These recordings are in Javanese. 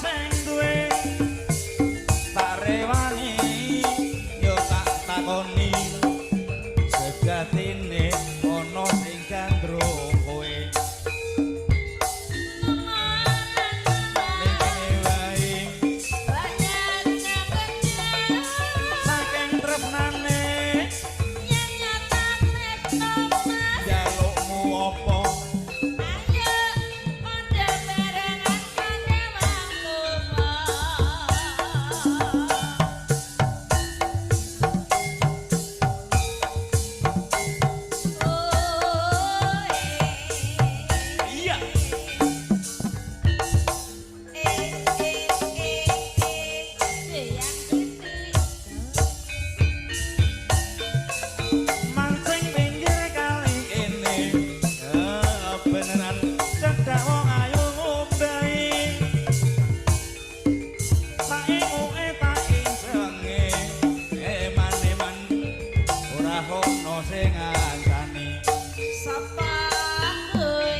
sing duwe? Tak rewangi yo tak takoni, sejatine ana sing gandrung kowe. Ning kene wae saking tresnane, jalukmu apa? Iya. Mancing pinggir kali ini, beneran cedak wong ayu ngombahi. Tak inguke tak incenge, eman-eman ora ono sing ngancani. Sapa kowe?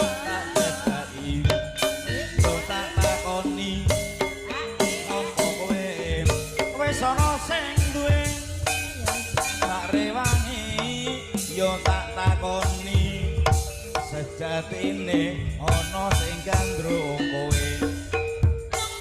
Tak cedhaki yo tak takoni, apa kowe wis ana sing duwe? Tak rewangi yo tak takoni, sejatine ana sing gandrung.